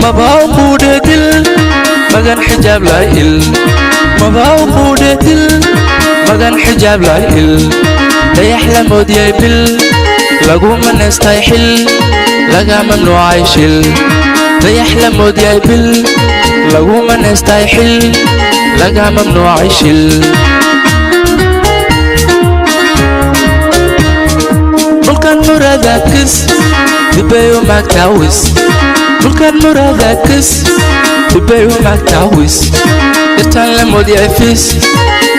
Maba u quudhe dil magan xijaab laa'il, maba u quudhe dil magan xijaab laa'il. Dayax la moodyay bil lagu manaystay xil, laga mamnuucay shil. Dayax la moodyay bil lagu manaystay xil, laga mamnuucay shil. Dhulkan muraadaakis dibay u maagtaawis, dhulkan muraadaakis dibay u maagtaawis. Dhirtaan la moodyay fiis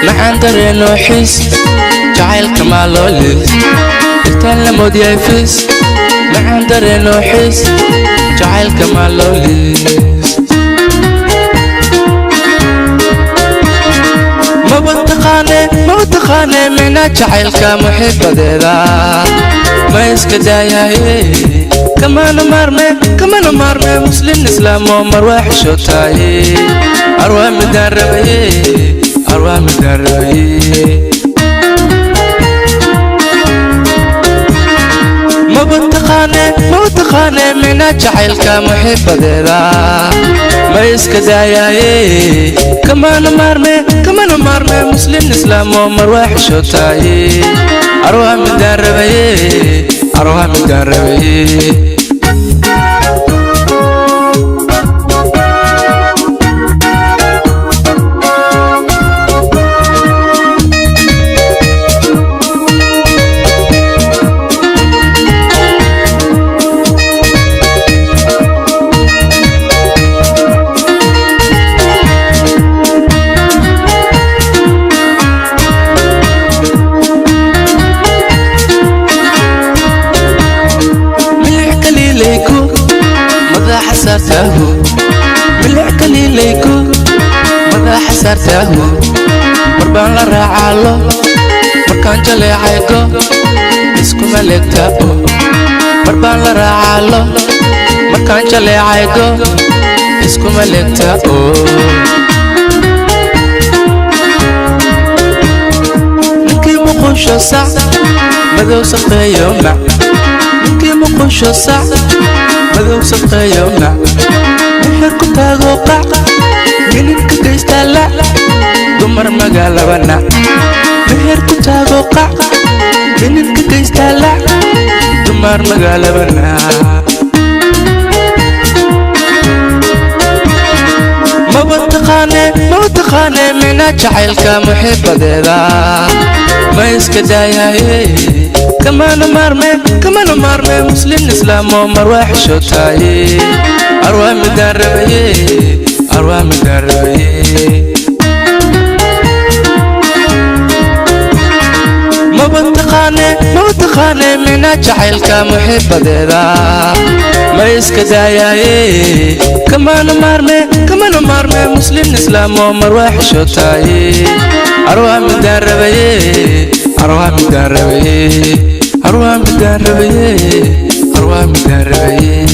maxaan dareenoo xiis, jacaylka maa loo liis. Dhirtaan la moodyay fiis maxaan dareenoo xiis, jacaylka maa loo liis. Maba taqaane, maba taqaane micnaa jacaylka muxibadeeda, ma iska daayaye kamana maarme, kamana maarme. Muslim islaam oo marwaa xishootaaye, arwaa midaan rabaye, arwaa midaan rabaye. Maba taqaane, maba taqaane micnaa jacaylka muxibadeeda, ma iska daayaye kamana maarme, kamana maarme. Muslim islaam oo marwaa xishootaaye, arwaa midaan rabaye, arwaa midaan rabaye. Milic kaliilayku madaxa saartaahu, milic kaliilayku madaxa saartaahu. Marbaan la raacaalo markaan jaleecaygo iskuma leegtaao. Marbaan la raacaalo markaan jaleecaygo iskuma leegtaao. Ninkii muqusho sac madow saqeeyo mac, ninkii muqusho sac madow saqeeyo mac. Mixir ku taago qac mininka geystaa lac, dumar magaalaba nac. Mixir ku taago qac mininka geystaa lac, dumar magaalaba nac. Maba taqaane, maba taqaane micnaa jacaylka muxibadeeda, ma iska daayaye kamana maarme, kamana maarme. Muslim islaam oo marwaa xishootaaye, arwaa midaan rabaye, arwaa midaan rabaye. Maba taqaane, maba taqaane micnaa jacaylka muxibadeeda, ma iska daayaye kamana maarme, kamana maarme. Muslim islaam oo marwaa xishootaaye, arwaa midaan rabaye, arwaa midaan rabaye, arwaa midaan rabaye, arwaa midaan rabaye.